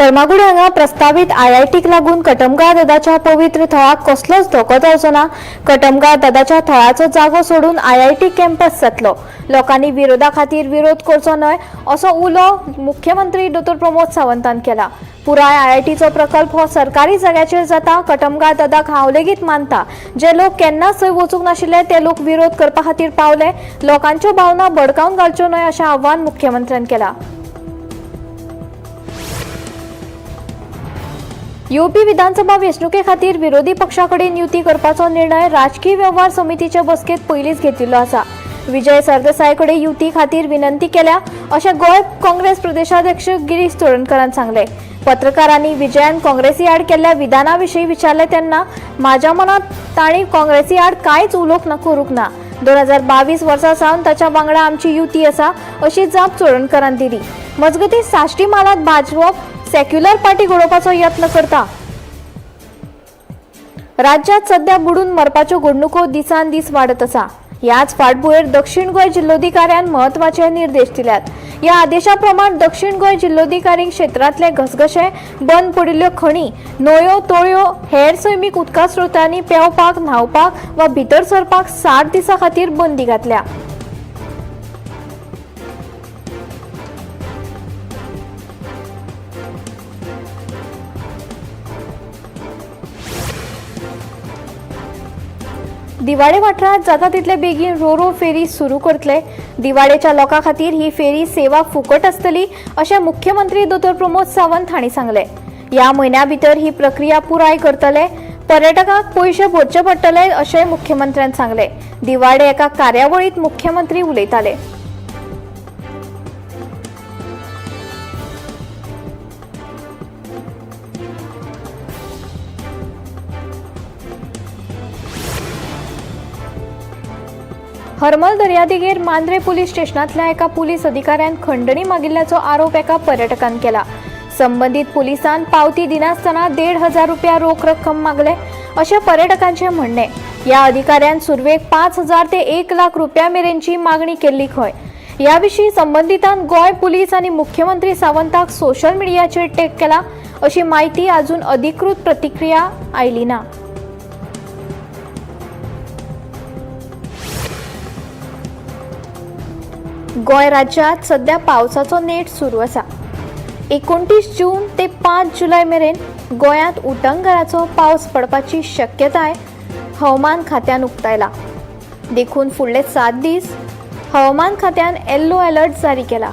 फर्मागुडी हांगा प्रस्तावीत आयआयटीक लागून कटमगाळ दादाच्या पवित्र थळाक कसलोच धोको जावचो ना. कटमगाळ दादाच्या थळाचो जागो सोडून आयआयटी कॅम्पस जातलो. लोकांनी विरोधा खातीर विरोध करचो न्हय असो उलो मुख्यमंत्री दोतोर प्रमोद सावंतान केला. पुराय आयआयटीचो प्रकल्प हो सरकारी जाग्याचेर जाता. कटमगाळ दादाक हांव लेगीत मानता. जे लोक केन्नाच थंय वचूंक नाशिल्ले ते लोक विरोध करपा खातीर पावले. लोकांच्यो भावना भडकावन घालच्यो न्हय अशें आव्हान मुख्यमंत्र्यान केला. युपी विधानसभा वेंचणुके खातीर विरोधी पक्षा कडेन युती करपाचो निर्णय राजकीय वेव्हार समितीचे बसकेंत पयलींच घेतिल्लो आसा. विजय सरदेसाय कडेन युती खातीर विनंती केल्या अशें गोंय काँग्रेस प्रदेशाध्यक्ष गिरीश चोडणकरान सांगलें. पत्रकारांनी विजयान काँग्रेसी आड केल्ल्या विधाना विशीं विचारलें तेन्ना म्हाज्या मनांत तांणी काँग्रेसी आड कांयच उलोवंक ना करूंक ना. 2022 वर्सा सावन ताच्या वांगडा आमची युती आसा अशी जाप चोडणकरान दिली. मजगतीं, साश्टी म्हालांत भाजप सेक्युलर पार्टी घडोवपाचो यत्न करता. राज्यात सध्या बुडून मरपाच्यो घडणुको दिसान दीस वाडत आसा. ह्याच फाटभुंयेर दक्षिण गोंय जिल्लोधिकाऱ्यान म्हत्वाचे निर्देश दिल्यात. ह्या आदेशा प्रमाण दक्षिण गोंय जिल्लोधिकारी क्षेत्रांतले घसघशे, बंद पडिल्ल्यो खणी, न्हंयो, तळयो, हेर सैमीक उदका स्रोतांनी पेंवपाक, न्हांवपाक वा भितर सरपाक 60 दिसां खातीर बंदी घातल्या. दिवाडे वाठारांत जाता तितले बेगीन रोरो फेरी सुरू करतले. दिवाडेच्या लोकां खातीर ही फेरी सेवा फुकट आसतली अशें मुख्यमंत्री दोतोर प्रमोद सावंत हांणी सांगलें. ह्या म्हयन्या भितर ही प्रक्रिया पुराय करतले. पर्यटकांक पयशे भरचे पडटले अशेंय मुख्यमंत्र्यान सांगलें. दिवाडे एका कार्यावळींत मुख्यमंत्री उलयताले. हरमल दर्यादेगेर मांद्रे पुलीस स्टेशनांतल्या एका पुलीस अधिकाऱ्यान खंडणी मागिल्ल्याचो आरोप एका पर्यटकान केला. संबंदीत पुलिसान पावती दिनासतना 1500 रुपया रोख रक्कम मागले अशें पर्यटकांचें म्हणणें. ह्या अधिकाऱ्यान सुरवेक 5000 ते 1 लाख रुपया मेरेनची मागणी केल्ली खंय. ह्या विशीं संबंदितान गोंय पुलीस आनी मुख्यमंत्री सावंताक सोशल मिडियाचेर टॅग केला अशी म्हायती. अजून अधिकृत प्रतिक्रिया आयली ना. गोंय राज्यांत सध्या पावसाचो नेट सुरू आसा. 29 जून ते 5 जुलय मेरेन गोंयांत उटंगराचो पावस पडपाची शक्यताय हवामान खात्यान उक्तायला. देखून फुडले 7 दीस हवामान खात्यान येल्लो अलर्ट जारी केला.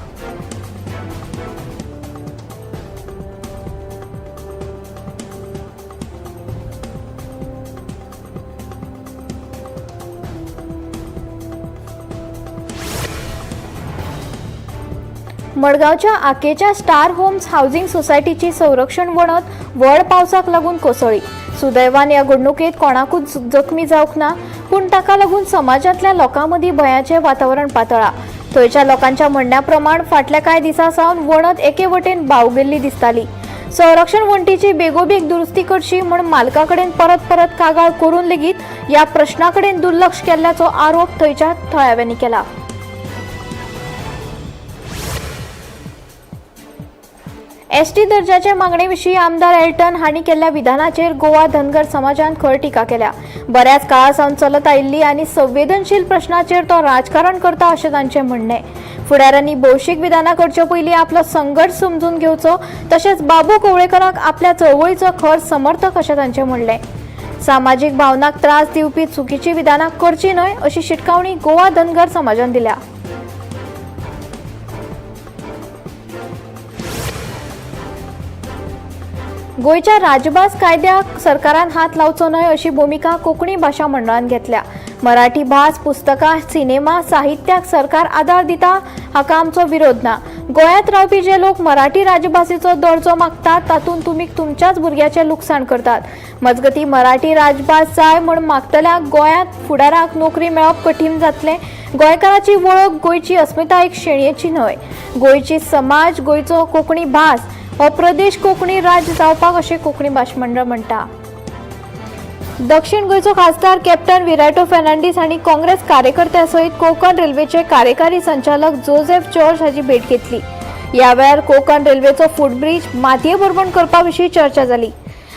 मडगांवच्या आकेच्या स्टार होम्स हावसिंग सोसायटीची संरक्षण वणत व्हड पावसाक लागून कोसळ्ळी. सुदैवान ह्या घडणुकेंत कोणाकूच जखमी जावंक ना, पूण ताका लागून समाजांतल्या लोकां मदीं भंयाचें वातावरण पातळ्ळां. थंयच्या लोकांच्या म्हणण्या प्रमाण फाटल्या कांय दिसां सावन वणत एके वटेन बावगेल्ली दिसताली. संरक्षण वण्टीची बेगोबेग दुरुस्ती करची म्हूण मालका कडेन परत परत कागाळ करून लेगीत ह्या प्रश्ना कडेन दुर्लक्ष केल्ल्याचो आरोप थंयच्या थळाव्यांनी केला. एसटी दर्जाचे मागणे विशीं आमदार एल्टन हांणी केल्ल्या विधानाचेर गोवा धनगर समाजान खर टिका केल्या. बऱ्याच काळा सावन चलत आयिल्ली आनी संवेदनशील प्रश्नाचेर तो राजकारण करता अशें तांचें म्हणणें. फुडाऱ्यांनी भौशीक विधानां करचे पयलीं आपलो संघर्श समजून घेवचो, तशेंच बाबू कवळेकराक आपल्या चळवळीचो खर समर्थक अशें तांचें म्हणलें. सामाजीक भावनांक त्रास दिवपी चुकीची विधानां करची न्हय अशी शिटकावणी गोवा धनगर समाजान दिल्या. गोंयच्या राजभास कायद्याक सरकारान हात लावचो न्हय अशी भुमिका कोंकणी भाशा मंडळान घेतल्या. मराठी भास, पुस्तकां, सिनेमा, साहित्याक सरकार आदार दिता हाका आमचो विरोध ना. गोंयांत रावपी जे लोक मराठी राजभासेचो दर्जो मागतात तातूंत तुमी तुमच्याच भुरग्याचें लुकसाण करतात. मजगतीं, मराठी राजभास जाय म्हूण मागतल्यांक गोंयांत फुडाराक नोकरी मेळप कठीण जातलें. गोंयकाराची वळख, गोंयची अस्मिताय एक शेणयेची न्हय. गोंयची समाज, गोंयचो कोंकणी भास हो प्रदेश कोंकणी राज्य जावपाक अशें कोंकणी भाश मंडळ म्हणटा. दक्षिण गोंयचो खासदार कॅप्टन विराटो फर्नांडीस हांणी काँग्रेस कार्यकर्त्यां सयत कोंकण रेल्वेचे कार्यकारी संचालक जोसेफ जॉर्ज हाची भेट घेतली. ह्या वेळार कोकण रेल्वेचो फुटब्रीज मातये भरवण करपा विशीं चर्चा जाली.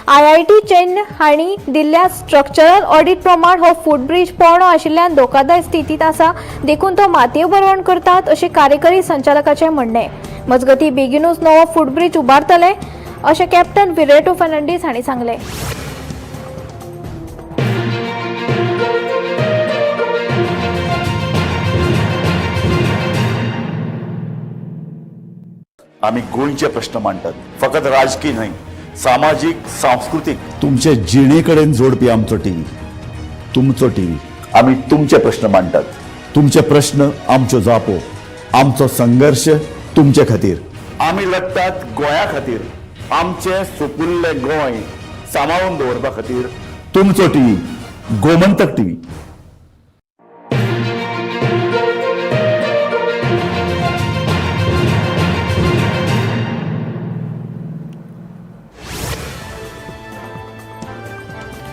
आयआयटी चेन्न हांणी दिल्ल्या स्ट्रक्चरल ऑडिट प्रमाण हो फुटब्रीज पोरणो आशिल्ल्यान धोकादायक स्थितींत आसा, देखून तो मातये भरवण करतात अशें कार्यकारी संचालकाचें म्हणणें. मजगतीं, बेगिनूच नवो फुटब्रीज उबारतले अशें कॅप्टन विरेटो फर्नांडीस हांणी सांगलें. आमी गोंयचे प्रश्न मांडटात, फकत राजकी न्हय, सामाजीक, सांस्कृतीक, तुमचे जिणे कडेन जोडपी आमचो टीव्ही, तुमचो टीव्ही. आमी तुमचे प्रश्न मांडटात, तुमचे प्रश्न आमच्यो जापो, आमचो संघर्श तुमचे खातीर. आमी लडटात गोंया खातीर, आमचें सुपुल्लें गोंय सांबाळून दवरपा खातीर. तुमचो टीव्ही, गोमंतक टीव्ही.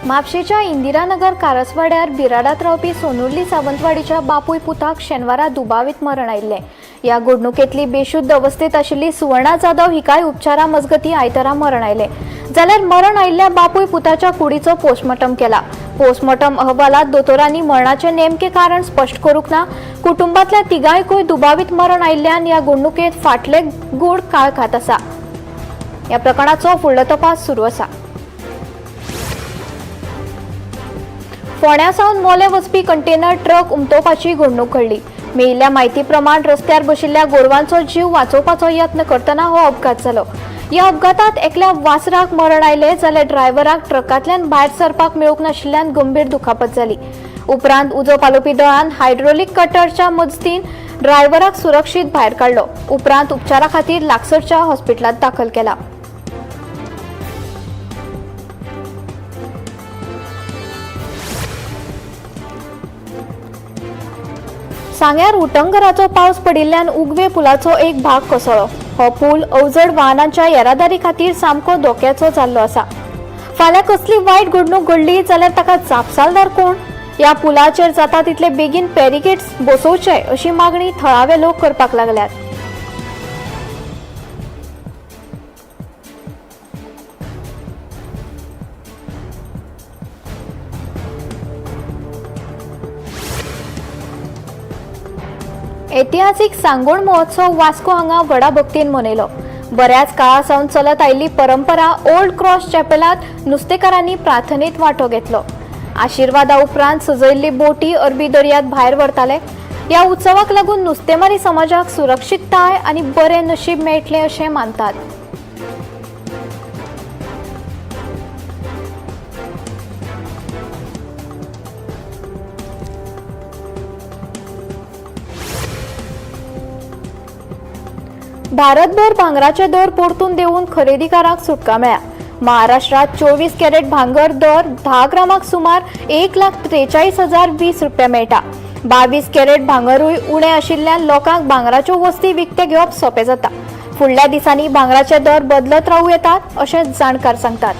म्हापशेंच्या इंदिरानगर कारसवाड्यार बिराडात रावपी सोनुर्ली सावंतवाडीच्या बापूय पुताक शेनवारा दुबावीत मरण आयिल्लें. ह्या घडणुकेंतली बेशुद्ध अवस्थेत आशिल्ली सुवर्णा जाधव हिकाय उपचारा मजगतीं आयतारा मरण आयलें. जाल्यार मरण आयिल्ल्या बापूय पुताच्या कुडीचो पोस्टमॉर्टम केला. पोस्टमॉर्टम अहवालात दोतोरांनी मरणाचें नेमकें कारण स्पश्ट करूंक ना. कुटुंबांतल्या तिगांयकूय दुबावीत मरण आयिल्ल्यान ह्या घडणुकेंत फाटलें गूढ काळखात आसा. ह्या प्रकरणाचो फुडलो तपास सुरू आसा. फोंड्या सावन मोले वचपी कंटेनर ट्रक उमटोवपाची घडणूक घडली. मेळिल्ल्या म्हायती प्रमाण रस्त्यार बशिल्ल्या गोरवांचो जीव वाचोवपाचो यत्न करतना हो अपघात जालो. ह्या अपघातात एकल्या वासराक मरण आयलें, जाल्यार ड्रायव्हराक ट्रकांतल्यान भायर सरपाक मेळूंक नाशिल्ल्यान गंभीर दुखापत जाली. उपरांत उजो पालोवपी दळान हायड्रोलिक कटरच्या मजतीन ड्रायव्हराक सुरक्षीत भायर काडलो. उपरांत उपचारा खातीर लागसरच्या हॉस्पिटलांत दाखल केला. सांग्यार उटंगराचो पावस पडिल्ल्यान उगवे पुलाचो एक भाग कोसळ्ळो. हो पूल अवजड वाहनांच्या येरादारी खातीर सामको धोक्याचो जाल्लो आसा. फाल्यां कसली वायट घडणूक घडली जाल्यार ताका जापसालदार कोण? ह्या पुलाचेर जाता तितले बेगीन बॅरिकेड्स बसोवचे अशी मागणी थळावे लोक करपाक लागल्यात. ऐतिहासिक सांगोण महोत्सव वास्को हांगा व्हडा भक्तीन मनयलो. बऱ्याच काळा सावन चलत आयिल्ली परंपरा ओल्ड क्रॉस चॅपेलांत नुस्तेकारांनी प्रार्थनेत वांटो घेतलो. आशिर्वादा उपरांत सजयल्ली बोटी अरबी दर्यात भायर व्हरताले. ह्या उत्सवाक लागून नुस्तेमारी समाजाक सुरक्षितताय आनी बरें नशीब मेळटलें अशें मानतात. भारतभर भांगराचे दर परतून देंवून खरेदीदारांक सुटका मेळ्ळ्या. महाराष्ट्रात 24 कॅरेट भांगर दर 10 ग्रामाक सुमार 1,43,020 रुपया मेळटा. 22 कॅरेट भांगरूय उणें आशिल्ल्यान लोकांक भांगराच्यो वस्ती विकते घेवप सोंपें जाता. फुडल्या दिसांनी भांगराचे दर बदलत रावूं येतात अशें जाणकार सांगतात.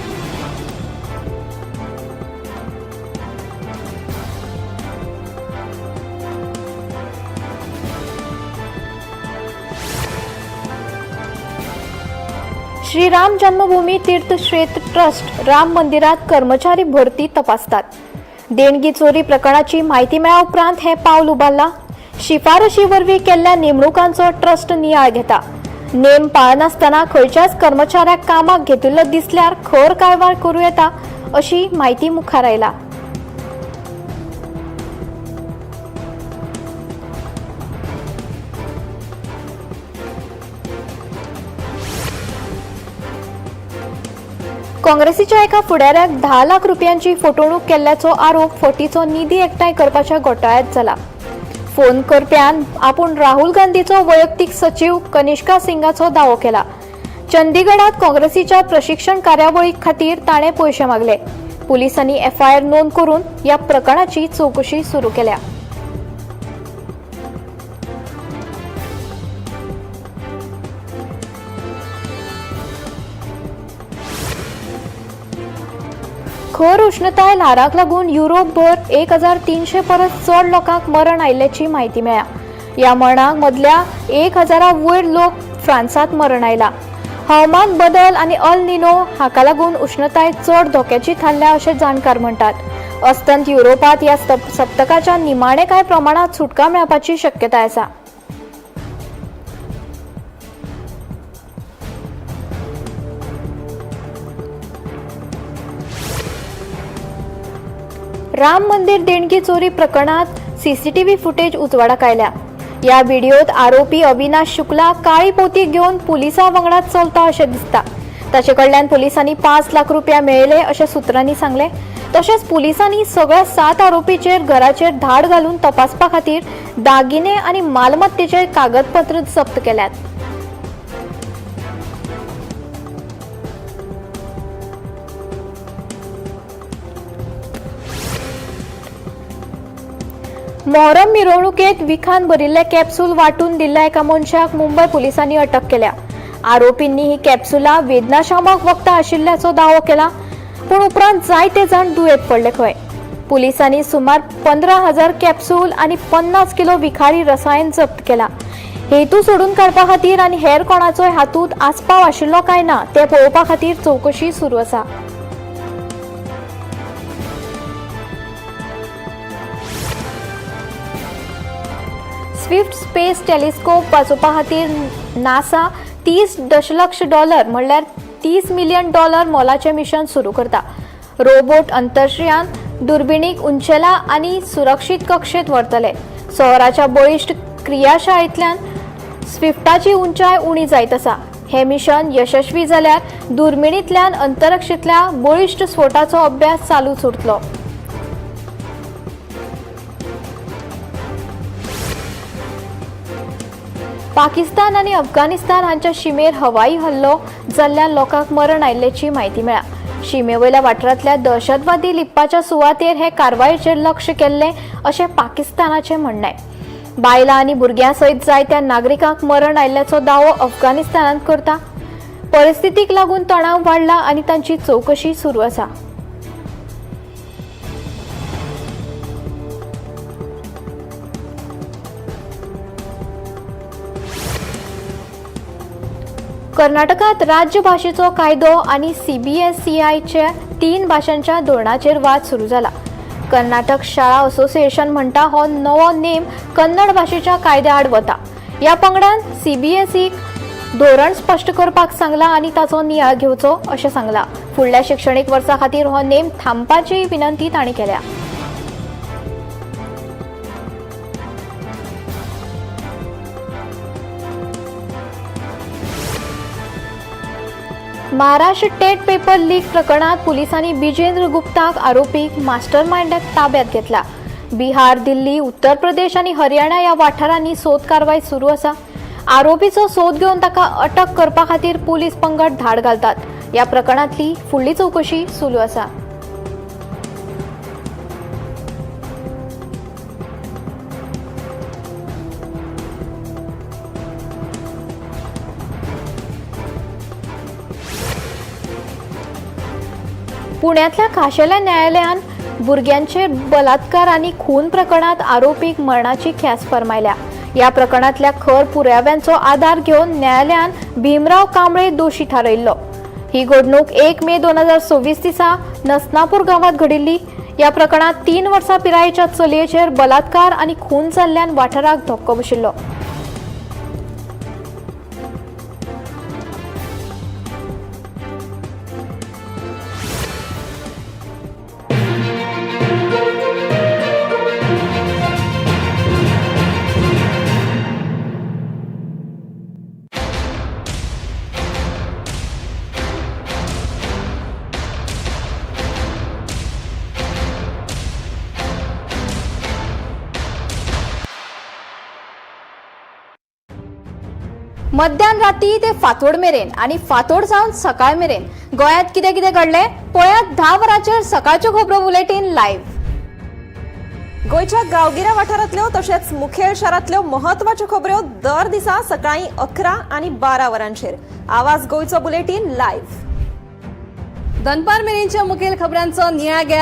श्री राम जन्मभूमी तीर्थ क्षेत्र ट्रस्ट राम मंदिरात कर्मचारी भरती तपासतात. देणगी चोरी प्रकरणाची म्हायती मेळ्ळ्या उपरांत हें पावल उबारलां. शिफारशी वरवीं केल्ल्या नेमणुकांचो ट्रस्ट नियाळ घेता. नेम पाळनासतना खंयच्याच कर्मचाऱ्याक कामाक घेतिल्लो दिसल्यार खर कारवाय करूं येता अशी म्हायती मुखार आयला. काँग्रेसीच्या एका फुडाऱ्याक 10 लाख रुपयांची फटवणूक केल्ल्याचो आरोप फटीचो निधी एकठांय करपाच्या घोटाळ्यांत जाला. फोन करप्यान आपूण राहुल गांधीचो वैयक्तीक सचीव कनिष्का सिंगाचो दावो केला. चंदीगडात काँग्रेसीच्या प्रशिक्षण कार्यावळी खातीर ताणें पयशे मागले. पुलिसांनी एफआयआर नोंद करून ह्या प्रकरणाची चवकशी सुरू केल्या. खर उश्णताय ल्हाराक लागून युरोपभर 1300 परस चड लोकांक मरण आयिल्ल्याची म्हायती मेळ्ळ्या. ह्या मरणां मदल्या 1000 वयर लोक फ्रांसांत मरण आयला. हवामान बदल आनी अल निनो हाका लागून उश्णताय चड धोक्याची थारल्या अशें जाणकार म्हणटात. अस्तंत युरोपांत ह्या सप्तकाच्या निमाणे कांय प्रमाणांत सुटका मेळपाची शक्यताय आसा. राम मंदिर देणगी चोरी प्रकरणात सीसीटीव्ही फुटेज उजवाडाक आयल्या. ह्या व्हिडियोत आरोपी अविनाश शुक्ला काळी पोती घेवन पुलिसां वांगडा चलता अशें दिसता. ताचे कडल्यान पुलिसांनी 5 लाख रुपया मेळयले अशें सुत्रांनी सांगलें. तशेंच पुलिसांनी सगळ्या 7 आरोपीचेर घराचेर धाड घालून तपासपा खातीर दागिने आनी मालमत्तेचे कागदपत्र जप्त केल्यात. मोहरम मिरवणुकेत विखान भरिल्ले कॅप्सूल वांटून दिल्ल्या एका मनशाक मुंबय पुलिसांनी अटक केल्या. आरोपींनी ही कॅप्सुलां वेदनाशामक वखदां आशिल्ल्याचो दावो केला, पूण उपरांत जायते जाण दुयेंत पडले खंय. पुलिसांनी सुमार 15,000 कॅप्सूल आनी 50 किलो विखारी रसायन जप्त केला. हेतू सोडून काडपा खातीर आनी हेर कोणाचोय हातूंत आस्पाव आशिल्लो काय ना तें पळोवपा खातीर चवकशी सुरू आसा. स्विफ्ट स्पेस टेलिस्कोप वाजोवपा खातीर नासा 30 दशलक्ष डॉलर म्हणल्यार 30 मिलियन डॉलर मोलाचें मिशन सुरू करता. रोबोट अंतर्यान दुर्बिणीक उंचेला आनी सुरक्षीत कक्षेत व्हरतले. सोहराच्या बळिश्ट क्रियाशाळेंतल्यान स्विफ्टाची उंचाय उणी जायत आसा. हें मिशन यशस्वी जाल्यार दुर्बिणींतल्यान अंतरिक्षांतल्या बळिश्ट स्फोटाचो अभ्यास चालूच उरतलो. पाकिस्तान आनी अफगाणिस्तान हांच्या शिमेर हवाई हल्लो जाल्ल्यान लोकांक मरण आयिल्ल्याची म्हायती मेळ्ळा. शिमेवयल्या वाठारांतल्या दहशतवादी लिपपाच्या सुवातेर हे कारवायेचेर लक्ष केल्लें अशें पाकिस्तानाचें म्हणणें. बायलां आनी भुरग्यां सयत जायत्या नागरिकांक मरण आयिल्ल्याचो दावो अफगाणिस्तानान करता. परिस्थितीक लागून तणाव वाडला आनी तांची चवकशी सुरू आसा. कर्नाटकात राज्य भाशेचो कायदो आनी सीबीएसईच्या 3 भाशांच्या धोरणाचेर वाद सुरू जाला. कर्नाटक शाळा असोसिएशन म्हणटा हो नवो नेम कन्नड भाशेच्या कायद्या आड वता. ह्या पंगडान सीबीएसईक धोरण स्पश्ट करपाक सांगला आनी ताचो नियाळ घेवचो अशें सांगला. फुडल्या शिक्षणीक वर्सा खातीर हो नेम थांबपाची विनंती तांणी केल्या. महाराष्ट्र टेट पेपर लीक प्रकरणात पुलिसांनी बिजेंद्र गुप्ताक आरोपीक मास्टरमाइंडाक ताब्यात घेतला. बिहार, दिल्ली, उत्तर प्रदेश आनी हरियाणा ह्या वाठारांनी सोद कारवाय सुरू आसा. आरोपीचो सोद घेवन ताका अटक करपा खातीर पुलीस पंगड धाड घालतात. ह्या प्रकरणांतली फुडली चवकशी सुरू आसा. पुण्यातल्या खाशेल्या न्यायालयान भुरग्यांचेर बलात्कार आनी खून प्रकरणात आरोपीक मरणाची ख्यास्त फर्मायल्या. ह्या प्रकरणांतल्या खर पुराव्यांचो आदार घेवन न्यायालयान भीमराव कांबळे दोशी थारयल्लो. ही घडणूक 1 मे 2026 दिसा नसनापूर गांवांत घडिल्ली. ह्या प्रकरणात 3 वर्सां पिरायेच्या चलयेचेर बलात्कार आनी खून जाल्ल्यान वाठाराक धक्को बशिल्लो. मध्यान राती ते फांतोड मेरेन आनी फांतोड जावन सकाळ मेरेन गोंयांत कितें कितें घडलें पळयात 10 वरांचेर सकाळच्यो खबरो बुलेटीन लायव्ह. गोंयच्या गांवगिऱ्या वाठारांतल्यो तशेंच मुखेल शारांतल्यो म्हत्वाच्यो खबऱ्यो दर दिसा सकाळीं 11 आनी 12 वरांचेर आवाज गोंयचो बुलेटीन लायव्ह. दनपार मेरेनच्या मुखेल खबरांचो नियाळ घेयात.